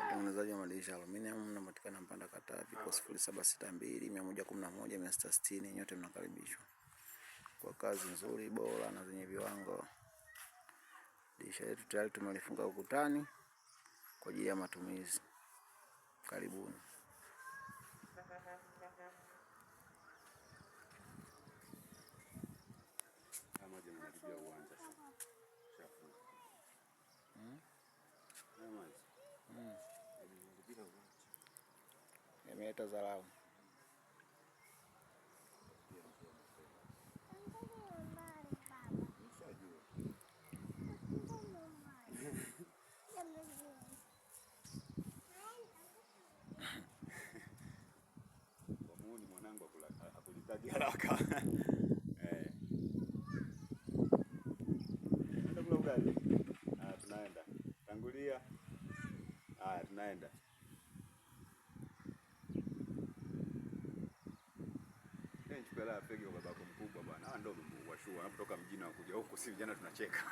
Utengenezaji wa madirisha aluminium unapatikana Mpanda Katavi kwa 0762 111 660. Nyote mnakaribishwa kwa kazi nzuri bora na zenye viwango. Dirisha letu tayari tumelifunga ukutani kwa ajili ya matumizi. Karibuni. Yameleta dharau. Ni mwanangu akulitagi haraka. Eh. Tunaenda kula ugali. Ah, tunaenda. Tangulia. Haya, tunaenda. Chukua hela fegi kwa babako mkubwa bwana. Ah, ndio washua. Wanapotoka mjini wakuja huku, si vijana tunacheka.